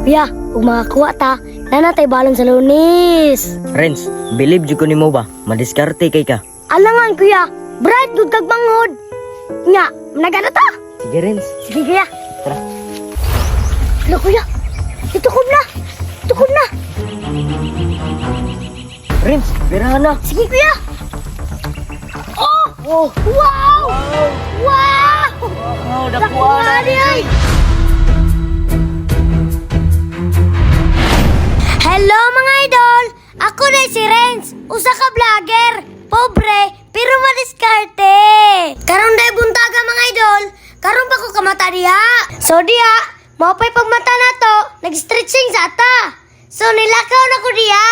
Kuya, ug makakuha ta, nanatay balon sa Lunes. Renz, believe jud ko nimo ba? Madiskarte kay ka. Alangan kuya, bright good kag manghod. Nya, nagana ta. Sige, Renz. Sige kuya. Tara. Hala kuya, itukob na. Itukob na. Renz, birahan na. Sige kuya. Oh! Oh! Wow! Wow! Wow, Nakuha ni ay! Hello mga idol! Ako na si Renz, usa ka vlogger. Pobre, pero madiskarte. Karon day buntaga mga idol, karon pa ko kamata diha. So diha, mao pa'y pagmata na to, nag-stretching sa ata. So nilakaw na ko diha.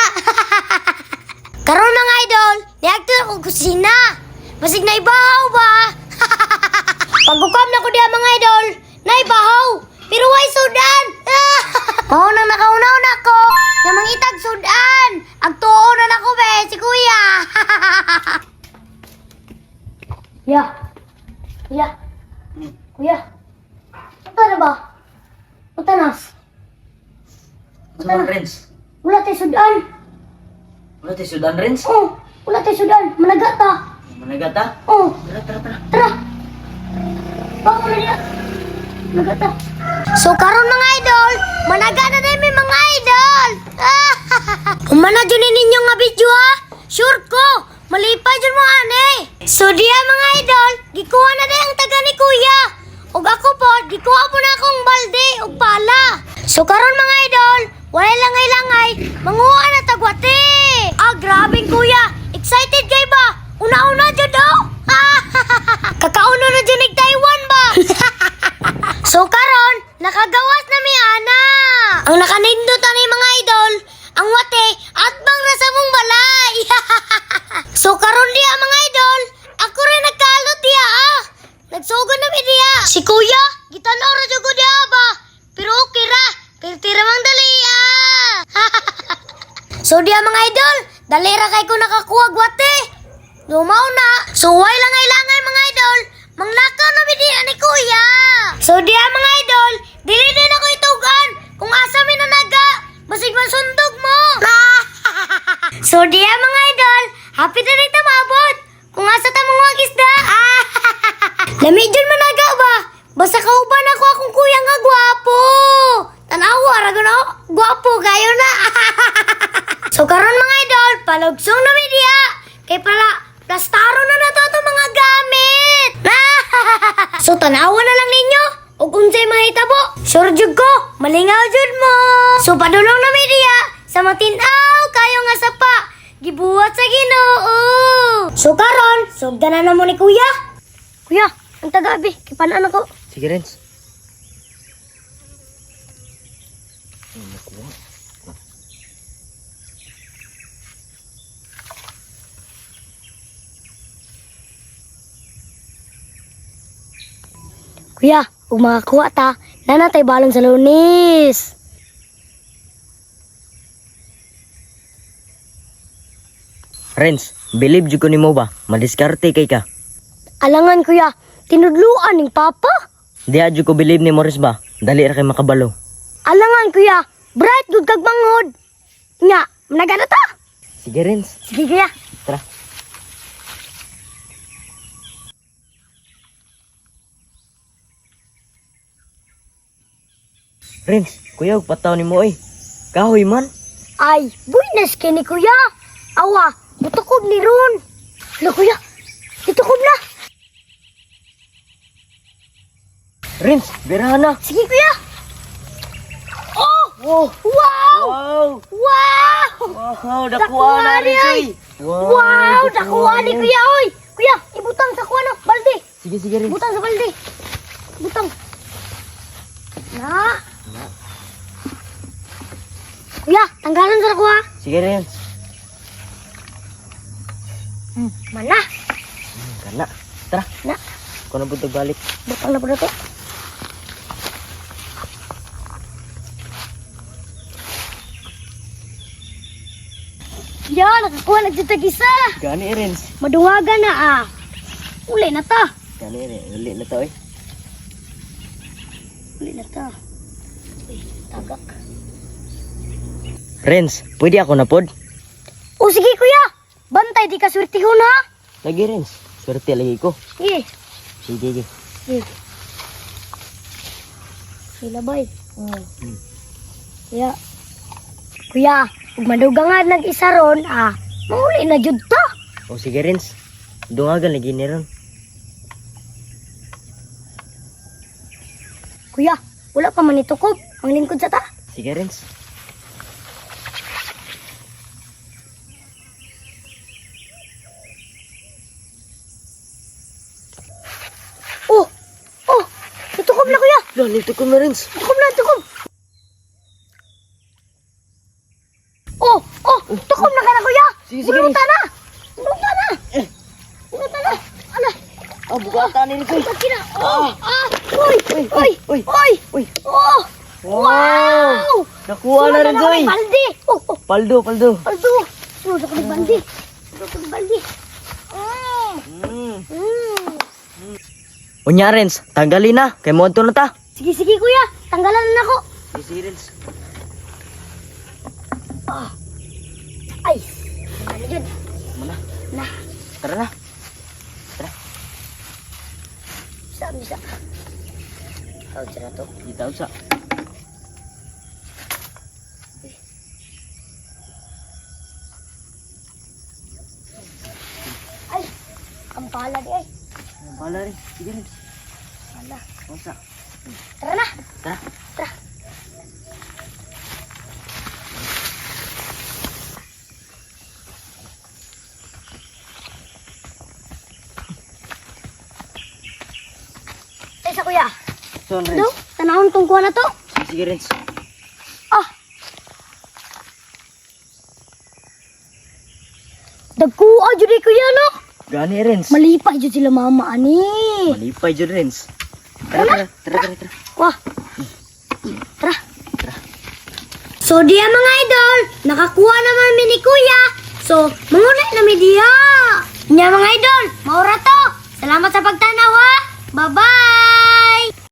Karon mga idol, niagto na ko kusina. Basig na ibahaw ba? Pagkukam na ko diha mga idol, naibahaw. Pero why sudan? Mao nang nakaunaw na ko, nga mangitag sudan. Ang tuo na nako be si kuya. Ya. Ya. Kuya. Punta na ba? Punta na. Sudan, Renz. Wala tayo sudan. Wala tayo sudan, Renz. Oh, wala tayo sudan. Managa ta. Managata. Oh, Tara, tara, tara. tara. Bango na niya. Managa ta. So karon mga idol, managa na din mi mga idol. Humana jud ni ninyo nga video ha. Sure ko, malipay jud mo ani. So diya mga idol, gikuha na din ang taga ni kuya. Ug ako po, gikuha po na akong balde ug pala. So karon mga idol, walay langay-langay, manguha na tagwati. Ah, grabing kuya, excited kay ba? Una-una jud oh. Kakauno na jud nig Taiwan ba? So karon, nakagawas na mi ana. Ang nakanindot ani mga idol, ang wate at bang nasa mong balay. So karon diya mga idol, ako rin nagkalot diya ah. Nagsugod na mi diya. Si kuya, gitanaw ra jud ko diya ba. Pero okay ra, kay tira mang dali ah. So diya mga idol, dali ra kay ko nakakuha gwate. Lumaw na. So why langay-langay mga idol, manglakaw na mi diya ni kuya. So diya mga idol, dili din ako itugan kung asa mi nanaga, basig masundog mo. So diya mga idol, happy na rin tamabot. Kung asa ta mga isda. Lami dyan managa ba? Basta kauban ako akong kuya nga gwapo. Tanawa ra gano, gwapo kayo na. So karon mga idol, palugsong na mi diha. Kay pala plastaro na nato atong mga gamit. So tanawa na lang ninyo ug unsay mahitabo. Sure jud ko, malingaw jud mo. So padulong na mi diha sa matin-aw kayo nga sapa. Gibuhat sa Ginoo. So karon, sugdan na mo ni kuya. Kuya, ang taga-abi, kay panaan ako. Sige, Renz. Ay, nakuha. Kuya, ug makakuha ta, nanatay balon sa Lunes. Renz, believe jud ko nimo ba? Madiskarte kay ka. Alangan kuya, tinudluan ning papa. Diha jud ko believe ni Morris ba? Dali ra kay makabalo. Alangan kuya, bright good kag manghod. Nya, managana ta. Sige, Renz. Sige kuya. Tara. Renz, kuya, og pataw nimo oy. Kahoy man. Ay, buenas kini kuya. Awa, butukob ni Ron. Hala kuya, itukob na. Renz, birahan na. Sige kuya. Oh! Oh! Wow! Wow! Wow! Wow, Dakuha dakuha na ni Renz. ay. oy. Wow, dakuha ni kuya oy. Kuya, ibutang sa kuha no, balde. Sige, sige, Renz. Butang sa balde. Butang. Na. Kuya, tanggalan sa kuha. Sige, Renz. Mana? Kana. Tara. Na. Kuno pud balik. Butang na po na to. Ya, nakakuha na dito isa. Gani, Renz. Maduwagan na ah. Uli na ta. Gani, Renz. Uli na to, eh. Uli na ta. Uy. Tagak. Renz, pwede ako na pod? O sige kuya, bantay di ka swertihon ha. Lagi Renz, swerte lagi ko. Sige. Sige, sige. Sige. Silabay. Oh. Kuya. Kuya, ug madugangan nag-isa ron, ah, mauli na jud ta. O sige Renz, dungagan lagi ni ron. Kuya, wala pa man itukob. Ang lingkod sa ta. Sige Renz. Oh! Oh! Itukob na kuya! Lalo, ko na Renz. Tukob na, tukob! Oh! Oh! Tukob na ka na kuya! Sige, sige, Bulutan na! Bulutan na! Bulutan na! Ala! Ah, bugatan nila ko. Pagki na! Oh! Ah! Uy! Uy, Uy! uy, Uy! uy. Oh! Wow! Nakuha na rin, Sunod Zoy. ako ng Balde! Oh! Oh! Paldo, paldo. Paldo! Sunod ako ng balde! Sunod ako ng balde! Mm. Mm. Unya Renz, tanggalin na. Kay mo na ta. Sige, sige kuya! Tanggalan na ako! Sige, Renz. Ah. Ay! Ano yun? Mana? Na! Tara na. Tara. Bisa, bisa. Tawag sa na to. Di tawag sa. Ay! Ang pala di ay. Ang Bala rin. Sige Renz. Pala. Tawag sa. Tara na! Tara. Tara! Ay, sa kuya. So, Renz. Do, tanahon tong kuha na to. Sige Renz. Ah! Dagkuha jud ni kuya no. Gani Renz. Malipay jud sila mama ani. Malipay dyan Renz. Tara, tara, tara, tara, tara. Wah. Tara. So diya mga idol, nakakuha naman mi ni kuya. So, manguna na mi diha. Nya mga idol, maura to. Salamat sa pagtanaw ha. Bye-bye.